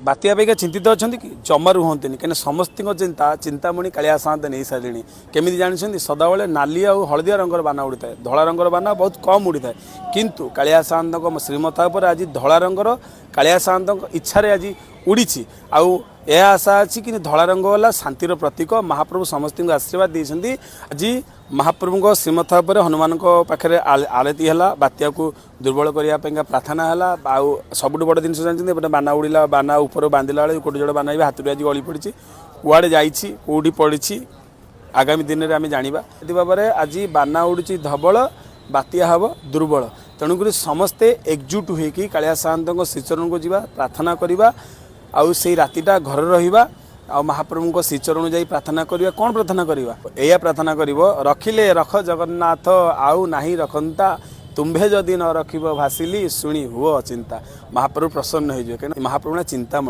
ବାତ୍ୟା ପାଇଁକା ଚିନ୍ତିତ ଅଛନ୍ତି କି? ଜମାରୁ ହୁଅନ୍ତିନି, କାହିଁକିନା ସମସ୍ତଙ୍କ ଚିନ୍ତା ଚିନ୍ତାମଣି କାଳିଆ ସାଆନ୍ତ ନେଇସାରିଲେଣି। କେମିତି ଜାଣିଛନ୍ତି? ସଦାବେଳେ ନାଲି ଆଉ ହଳଦିଆ ରଙ୍ଗର ବାନା ଉଡ଼ିଥାଏ, ଧଳା ରଙ୍ଗର ବାନା ବହୁତ କମ୍ ଉଡ଼ିଥାଏ। କିନ୍ତୁ କାଳିଆ ସାଆନ୍ତଙ୍କ ଶ୍ରୀମଥା ଉପରେ ଆଜି ଧଳା ରଙ୍ଗର କାଳିଆ ସାଆନ୍ତଙ୍କ ଇଚ୍ଛାରେ ଆଜି ଉଡ଼ିଛି। ଆଉ ଏହା ଆଶା ଅଛି କି ଧଳା ରଙ୍ଗ ହେଲା ଶାନ୍ତିର ପ୍ରତୀକ। ମହାପ୍ରଭୁ ସମସ୍ତଙ୍କୁ ଆଶୀର୍ବାଦ ଦେଇଛନ୍ତି। ଆଜି ମହାପ୍ରଭୁଙ୍କ ଶ୍ରୀମଥା ଉପରେ ହନୁମାନଙ୍କ ପାଖରେ ଆଳତି ହେଲା, ବାତ୍ୟାକୁ ଦୁର୍ବଳ କରିବା ପାଇଁକା ପ୍ରାର୍ଥନା ହେଲା। ଆଉ ସବୁଠୁ ବଡ଼ ଜିନିଷ ଜାଣିଛନ୍ତି, ଏପଟେ ବାନା ଉଡ଼ିଲା, ବାନା ଉପରେ ବାନ୍ଧିଲା ବେଳେ ଗୋଟେ ଯୋଡ଼େ ବାନା ବି ହାତରୁ ଆଜି ଗଳି ପଡ଼ିଛି। କୁଆଡ଼େ ଯାଇଛି, କେଉଁଠି ପଡ଼ିଛି, ଆଗାମୀ ଦିନରେ ଆମେ ଜାଣିବା। ଏଥି ଭାବରେ ଆଜି ବାନା ଉଡ଼ୁଛି ଧବଳ, ବାତ୍ୟା ହେବ ଦୁର୍ବଳ। ତେଣୁକରି ସମସ୍ତେ ଏକଜୁଟ ହୋଇକି କାଳିଆ ସାଆନ୍ତଙ୍କ ଶ୍ରୀଚରଣକୁ ଯିବା, ପ୍ରାର୍ଥନା କରିବା ଆଉ ସେଇ ରାତିଟା ଘରେ ରହିବା ଆଉ ମହାପ୍ରଭୁଙ୍କ ଶ୍ରୀଚରଣ ଯାଇ ପ୍ରାର୍ଥନା କରିବା। କ'ଣ ପ୍ରାର୍ଥନା କରିବା? ଏଇଆ ପ୍ରାର୍ଥନା କରିବ, ରଖିଲେ ରଖ ଜଗନ୍ନାଥ ଆଉ ନାହିଁ ରଖନ୍ତା, ତୁମ୍ଭେ ଯଦି ନ ରଖିବ ଭାସିଲି ଶୁଣି ହୁଅ ଚିନ୍ତା। ମହାପ୍ରଭୁ ପ୍ରସନ୍ନ ହେଇଯିବେ, କାହିଁକିନା ମହାପ୍ରଭୁ ନା ଚିନ୍ତାମଣି।